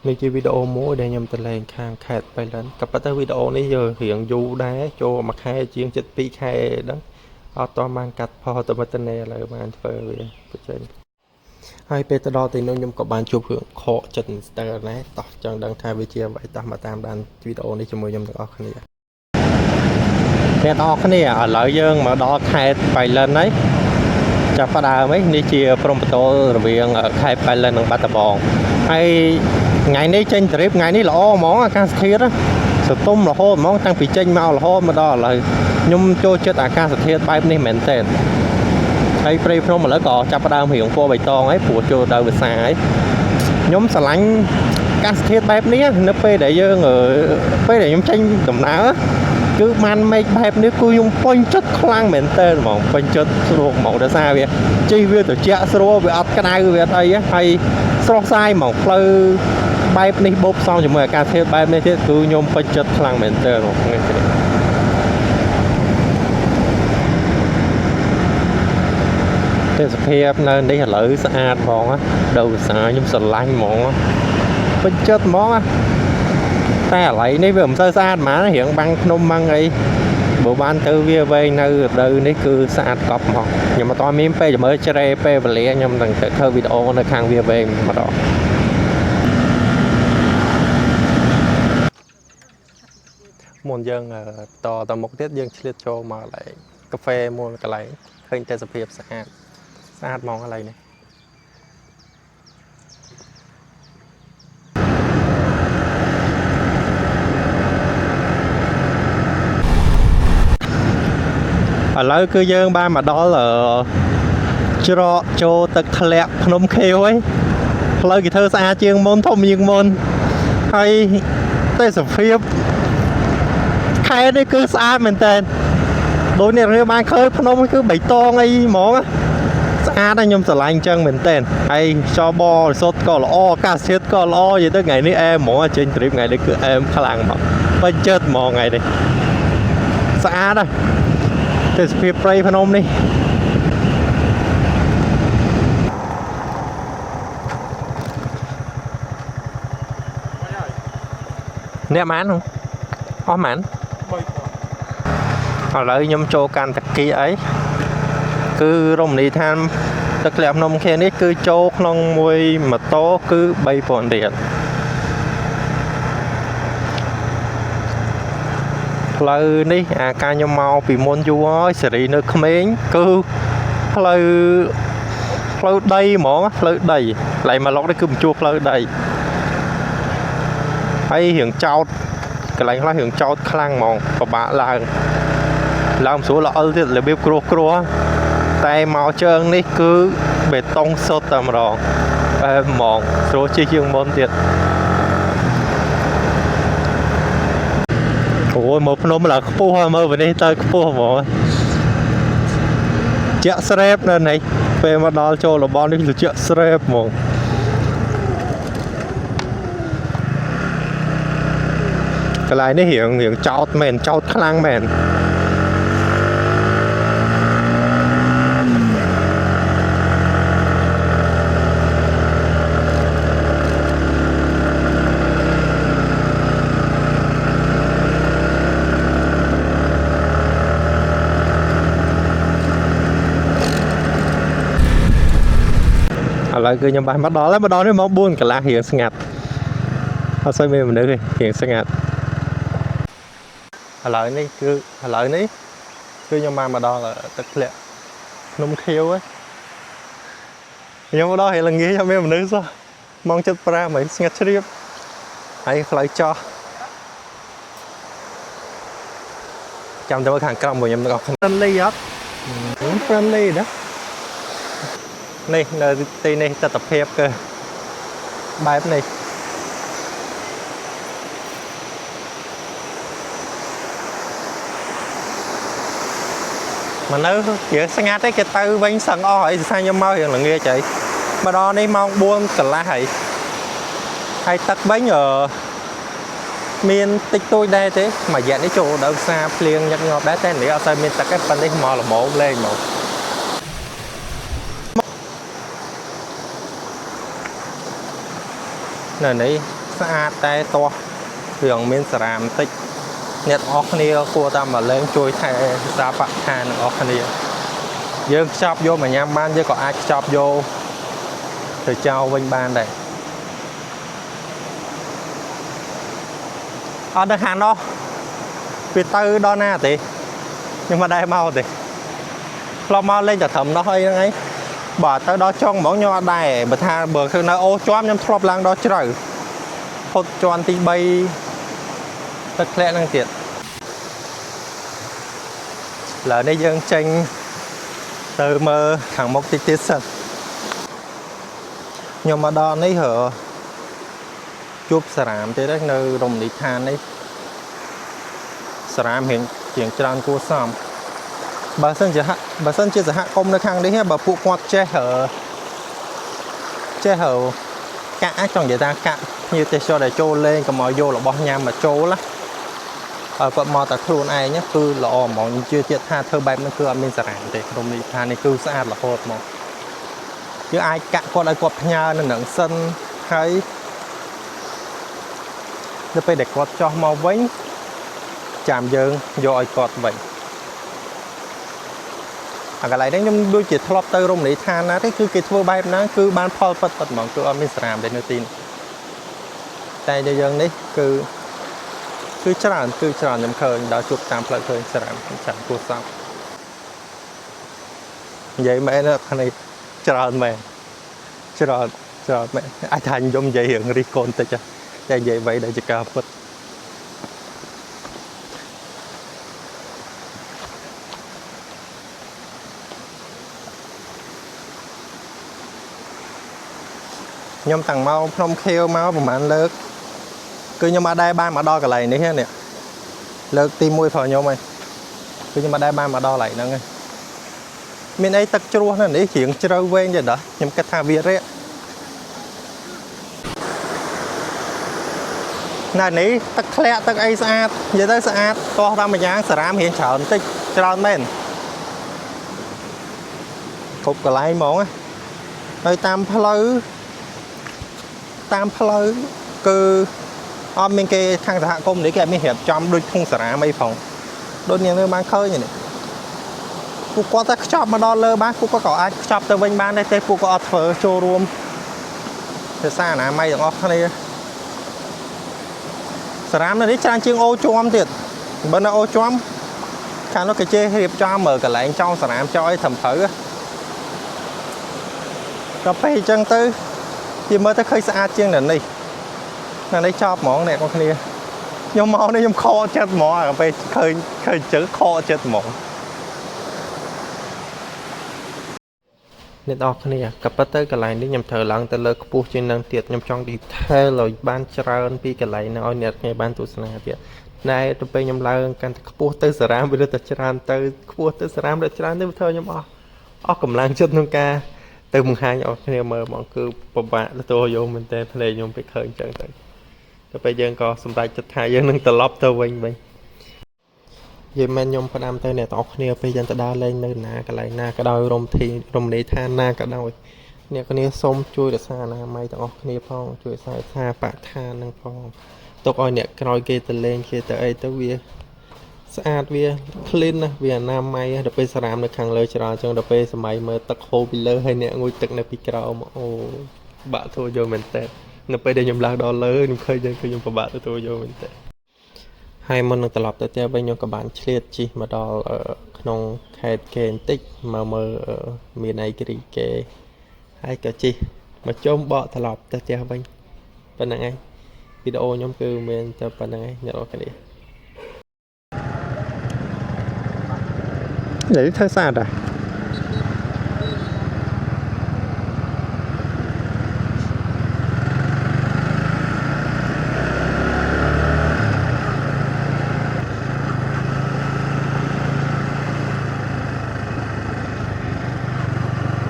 នេះជាវីដេអូមួយដែលខ្ញុំទៅលេងខាងខេត្តប៉ៃលិនក៏ប៉ុន្តែវីដេអូនេះយើងរៀងយូរដែរចូលមួយខែជាង72ខែហ្នឹងអត់តបានកាត់ផលទៅមកទៅនេះឥឡូវបានធ្វើវាបញ្ចេញហើយពេលទៅដល់ទីនោះខ្ញុំក៏បានជួបរឿងខកចិត្តស្ទើរដែរតោះចង់ដឹងថាវាជាអ្វីតោះមកតាមដានវីដេអូនេះជាមួយខ្ញុំទាំងអស់គ្នាអ្នកទាំងអស់គ្នាឥឡូវយើងមកដល់ខេត្តប៉ៃលិនហើយចាប់ផ្ដើមហ្នឹងនេះជាព្រំប្រទល់រវាងខេត្តប៉ៃលិននិងបាត់ដំបងហើយថ្ងៃនេះចេញ trip ថ្ងៃនេះល្អហ្មងអាកាសធាតុសតុំរហូតហ្មងតាំងពីចេញមករហូតមកដល់ឥឡូវខ្ញុំចូលចិត្តអាកាសធាតុបែបនេះមែនទែនហើយព្រៃភ្នំឥឡូវក៏ចាប់ផ្ដើមរៀងពណ៌បៃតងហើយព្រោះចូលដល់វស្សាហើយខ្ញុំស្រឡាញ់អាកាសធាតុបែបនេះនៅពេលដែលយើងពេលដែលខ្ញុំចេញដំណើរគឺបានមេឃបែបនេះគឺខ្ញុំពេញចិត្តខ្លាំងមែនទែនហ្មងពេញចិត្តស្រួលហ្មងដោយសារវាជិះវាត្រជាក់ស្រួលវាអត់ក្តៅវាអត់អីហើយស្រស់ស្រាយហ្មងផ្លូវបែបនេះបូកផ្សំជាមួយអាកាសធាតុបែបនេះទៀតគឺខ្ញុំពេញចិត្តខ្លាំងមែនទែនហ្មងនេះទេសភាពនៅនេះឥឡូវស្អាតហ្មងដល់វិសាខ្ញុំស្រឡាញ់ហ្មងពេញចិត្តហ្មងតែឥឡូវនេះវាមិនសូវស្អាតហ្មងរៀងបាំងភ្នំបាំងអីបើបានទៅវាវែងនៅរដូវនេះគឺស្អាតកប់ហ្មងខ្ញុំអត់តមានពេលមើលជ្រេពេលវេលាខ្ញុំនឹងទៅធ្វើវីដេអូនៅខាងវាវែងម្ដងមុនយើងតទៅមុខទៀតយើងឆ្លៀតចូលមកកន្លែងកាហ្វេមួយកន្លែងឃើញទេសភាពស្អាតស្អាតហ្មងកន្លែងនេះឥឡូវគឺយើងបានមកដល់ច្រកចូលទឹកធ្លាក់ភ្នំខៀវហើយផ្លូវគេធ្វើស្អាតជាងមុនធំជាងមុនហើយទេសភាពខែនេះគឺស្អាតមែនតើដូចអ្នករៀនបានឃើញភ្នំគឺបៃតងអីហ្មងស្អាតហើយខ្ញុំស្រឡាញ់អញ្ចឹងមែនតើហើយខ្យល់បរិសុទ្ធក៏ល្អអាកាសធាតុក៏ល្អនិយាយទៅថ្ងៃនេះអែមហ្មងចេញ trip ថ្ងៃនេះគឺអែមខ្លាំងហ្មងពេញចិត្តហ្មងថ្ងៃនេះស្អាតហើយទេសភាពព្រៃភ្នំនេះអ្នកម៉ានហ៎អស់ម៉ានឥឡូវខ្ញុំចូលកាន់តាគីអីគឺរមណីយដ្ឋានទឹកធ្លាក់ភ្នំខៀវនេះគឺចូលក្នុងមួយម៉ូតូគឺ3000រៀលផ្លូវនេះអាការខ្ញុំមកពីមុនយូរហើយសេរីនៅក្មេងគឺផ្លូវផ្លូវដីហ្មងផ្លូវដីកន្លែងមកឡុកនេះគឺបញ្ជួផ្លូវដីហើយរៀងចោតកន្លែងខ្លះរៀងចោតខ្លាំងហ្មងពិបាកឡើងឡើងស្រួលល្អិលទៀតរបៀបគ្រោះគ្រោះតែមកជើងនេះគឺបេតុងសុទ្ធតែម្ដងអែហ្មងស្រួលជិះជាងមុនទៀតអូយមើលភ្នំឡើងខ្ពស់ហើយមើលពីនេះទៅខ្ពស់ហ្មងជាក់ស្រេបនៅនេះពេលមកដល់ចូលតំបន់នេះគឺជាក់ស្រេបហ្មងកន្លែងនេះរៀងរៀងចោតមែនចោតខ្លាំងមែនឥឡូវគឺខ្ញុំបានមកដល់ហើយមកដល់នេះម៉ោង4កន្លះរៀងស្ងាត់អត់សូវមានមនុស្សទេរៀងស្ងាត់ឥឡូវនេះគឺឥឡូវនេះគឺខ្ញុំបានមកដល់ទឹកធ្លាក់ភ្នំខៀវហើយខ្ញុំមកដល់រៀងល្ងាចអត់មានមនុស្សសោះម៉ោង7:05ហើយស្ងាត់ជ្រាបហើយផ្លូវចោះចាំទៅមើលខាងក្រោមមួយខ្ញុំទាំងអស់គ្នា friendly អត់ friendly ណានេះនៅទីនេះទស្សនភាពគឺបែបនេះមកនៅរៀងស្ងាត់ទេគេទៅវិញសឹងអស់ហើយសរសៃខ្ញុំមករៀងល្ងាចហើយមកដល់នេះម៉ោង4កន្លះហើយហើយទឹកវិញអឺមានតិចតួចដែរទេមួយរយៈនេះចូលដល់ផ្សារភ្លៀងញឹកញាប់ដែរតែនេះអត់សូវមានទឹកទេប៉ុន្តែនេះមកល្មមលេងមកនៅនេះ ស្អាតតែទាស់រឿងមានសារ៉ាមបន្តិចអ្នកទាំងអស់គ្នាគួរតែមកលេងជួយថែរក្សាបរិស្ថានទាំងអស់គ្នាយើងខ្ចប់យកមកញ៉ាំបានយើងក៏អាចខ្ចប់យកទៅចោលវិញបានដែរអត់ដឹងខាងនោះវាទៅដល់ណាទេខ្ញុំមិនដែរមកទេធ្លាប់មកលេងតែត្រឹមនោះអីហ្នឹងឯងបើទៅដល់ចុងហ្មងខ្ញុំអត់ដែរបើថាបើគឺនៅអូជាំខ្ញុំធ្លាប់ឡើងដល់ជ្រៅផុតជាន់ទី3ទឹកធ្លាក់ហ្នឹងទៀតឥឡូវនេះយើងចេញទៅមើលខាងមុខតិចទៀតសិនខ្ញុំមកដល់នេះហឺជួបសារ៉ាមទៀតហើយនៅរមណីយដ្ឋាននេះសារ៉ាមរៀងជាងច្រើនគួរសមបើសិនជាហបើសិនជាសហគមន៍នៅខាងនេះបើពួកគាត់ចេះហឺចេះហឺកាក់ចង់និយាយថាកាក់ភ្ញៀវទេសចរដែលចូលលេងកុំឲ្យយករបស់ញ៉ាំមកចូលណាឲ្យគាត់មកតែខ្លួនឯងណាគឺល្អហ្មងខ្ញុំជឿជាក់ថាធ្វើបែបហ្នឹងគឺអត់មានសារ៉ាមទេរមណីយដ្ឋាននេះគឺស្អាតរហូតហ្មងយើងអាចកាក់គាត់ឲ្យគាត់ផ្ញើនៅនឹងសិនហើយនៅពេលដែលគាត់ចោះមកវិញចាំយើងយកឲ្យគាត់វិញអាកន្លែងនេះខ្ញុំដូចជាធ្លាប់ទៅរមណីយដ្ឋានណាទេគឺគេធ្វើបែបហ្នឹងគឺបានផលពិតពិតហ្មងគឺអត់មានសារ៉ាមទេនៅទីនេះតែនៅយើងនេះគឺគឺច្រើនគឺច្រើនខ្ញុំឃើញដល់ជួបតាមផ្លូវឃើញសារ៉ាមច្រើនគួរសមនិយាយមែនណាខាងនេះច្រើនមែនច្រើនច្រើនមែនអាចថាខ្ញុំនិយាយរឿងរិះគន់តិចហ៎តែនិយាយអ្វីដែលជាការពិត ខ្ញុំតាំងមកភ្នំខៀវមកប្រហែលលើកគឺខ្ញុំអត់ដែរបានមកដល់កន្លែងនេះទេនេះលើកទី1របស់ខ្ញុំហើយគឺខ្ញុំអត់ដែរបានមកដល់កន្លែងហ្នឹងទេមានអីទឹកជ្រោះនៅនេះជ្រៀងជ្រៅវែងទេដល់ខ្ញុំគិតថាវារាក់នៅនេះទឹកធ្លាក់ទឹកអីស្អាតនិយាយទៅស្អាតទាស់តាមម្យ៉ាងសារ៉ាមរៀងច្រើនតិចច្រើនមែនគ្រប់កន្លែងហ្មងណាហើយតាមផ្លូវ តាមផ្លូវគឺអត់មានគេខាងសហគមន៍នេះគេអត់មានរៀបចំដូចធុងសារ៉ាមអីផងដូចនាងនៅបានឃើញនេះពួកគាត់តែខ្ចប់មកដល់លើបានពួកគាត់ក៏អាចខ្ចប់ទៅវិញបានដែរទេពួកគាត់អត់ធ្វើចូលរួមភាសាអនាម័យទាំងអស់គ្នាសារ៉ាមនៅនេះច្រើនជាងអូជាំទៀតបើនៅអូជាំខាងនោះគេចេះរៀបចំមើលកន្លែងចោលសារ៉ាមចោលអីត្រឹមត្រូវដល់ពេលអញ្ចឹងទៅវាមើលទៅឃើញស្អាតជាងនៅនេះនៅនេះចប់ហ្មងអ្នកនរគ្នាខ្ញុំមកនេះខ្ញុំខកចិត្តហ្មងអាពេលឃើញឃើញជើខកចិត្តហ្មងអ្នកនរគ្នាក៏ប៉ុន្តែកន្លែងនេះខ្ញុំត្រូវឡើងទៅលើខ្ពស់ជាងនឹងទៀតខ្ញុំចង់ detail ឲ្យបានច្រើនពីកន្លែងហ្នឹងឲ្យអ្នកគ្នាបានទស្សនាទៀតណែទៅពេលខ្ញុំឡើងកាន់តែខ្ពស់ទៅសារ៉ាមវារឹតតែច្រើនទៅខ្ពស់ទៅសារ៉ាមរឹតច្រើនទៅវាធ្វើឲ្យខ្ញុំអស់អស់កម្លាំងចិត្តក្នុងការទៅបង្ហាញឲ្យគ្នាមើលហ្មងគឺពិបាកទទួលយកមែនតើភ្នែកខ្ញុំពេលឃើញអញ្ចឹងទៅទៅពេលយើងក៏សម្រេចចិត្តថាយើងនឹងត្រឡប់ទៅវិញវិញនិយាយមែនខ្ញុំផ្ដាំទៅអ្នកទាំងអស់គ្នាពេលយើងទៅដើរលេងនៅណាកន្លែងណាក៏ដោយរមធីរមណីយដ្ឋានណាក៏ដោយអ្នកគ្នាសូមជួយរក្សាអនាម័យទាំងអស់គ្នាផងជួយរក្សាបរិស្ថាននឹងផងទុកឲ្យអ្នកក្រោយគេទៅលេងគេទៅអីទៅវាស្អាតវា clean ណាវាអនាម័យដល់ពេលសារ៉ាមនៅខាងលើច្រើនអញ្ចឹងដល់ពេលសម័យមើលទឹកហូរពីលើហើយអ្នកងូតទឹកនៅពីក្រោមអូបាក់ទទួលយកមែនតើនៅពេលដែលខ្ញុំឡើងដល់លើខ្ញុំឃើញចឹងគឺខ្ញុំពិបាកទទួលយកមែនតើហើយមុននឹងត្រឡប់ទៅផ្ទះវិញខ្ញុំក៏បានឆ្លៀតជិះមកដល់ក្នុងខេត្តគេបន្តិចមកមើលមានអីគ្រីគេហើយក៏ជិះមកជុំបកត្រឡប់ទៅផ្ទះវិញប៉ុណ្្នឹងឯងវីដេអូខ្ញុំគឺមានតែប៉ុណ្្នឹងឯងអ្នកនរគ្នា នេះធ្វើស្អាតដែរ